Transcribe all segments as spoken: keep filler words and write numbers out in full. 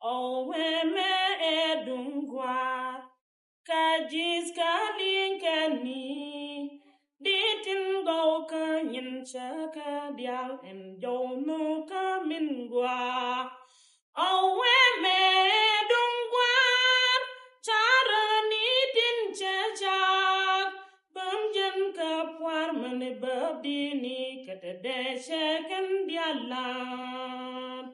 Ɔ wee mɛ ɛ duŋ gua̱a̱r. Kä ji̱th kä li̱eŋ kɛ ni di tin gɔw kä nyin cä kä dial in jɔw nu kä min gua. Ɔ wee mɛ duŋ gua̱a̱r. Carä ni tin cɛ cak bäm jɛn kä puar mɛn bäp di ni kä te dee cɛ kɛn dial lan.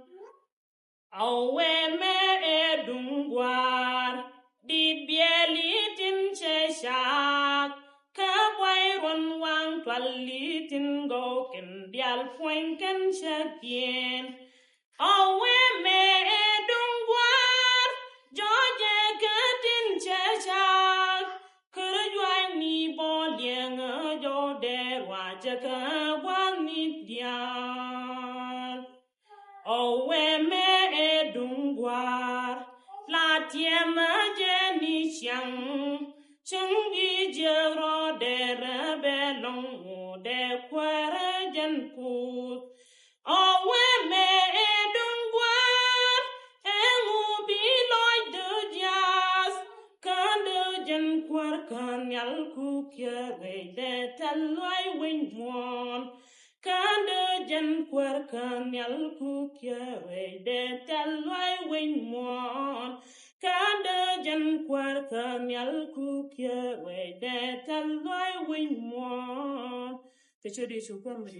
Ɔ wee mɛ ɛ duŋ gua̱a̱r. Di biɛli tin cɛ cak kä buay ruɔn waŋ tual li tin gɔw kɛn dial puɔ̱ny kɛn cɛ kiɛn. Ɔ wee mɛ ɛ duŋ gua̱a̱r. Jɔ̱ɔ̱cɛ kä tin cɛ cak kärä jua̱a̱c ni bɔ liɛŋä jɔw dee ruacä kä gua̱a̱th ni diaal. Ɔ wee mɛ ɛ duŋ gua̱a̱r. La tiɛmä jɛ ni ciaŋ cäŋ gi jiäk rɔ dee rɛ bɛ lɔŋ ŋu dee kuäärä jɛn kuuth. Ɔ wee mɛ ɛ duŋ gua̱a̱r. Ɛŋu bi lɔcdä jiath kä dee jɛn kuäär kä nhial kuk kiɛ rɛy dee tɛl luay winy muɔ̱ɔ̱n. Kä dee jɛn kuäär kä nhial kuk kiɛ rɛy dee tɛl luay winy muɔ̱ɔ̱n. Kä dee jɛn kuäär kä nhial kuk kiɛ rɛy dee tɛl luay winy muɔ̱ɔ̱n. Kɛ ciöt Yecu Kuäär mi.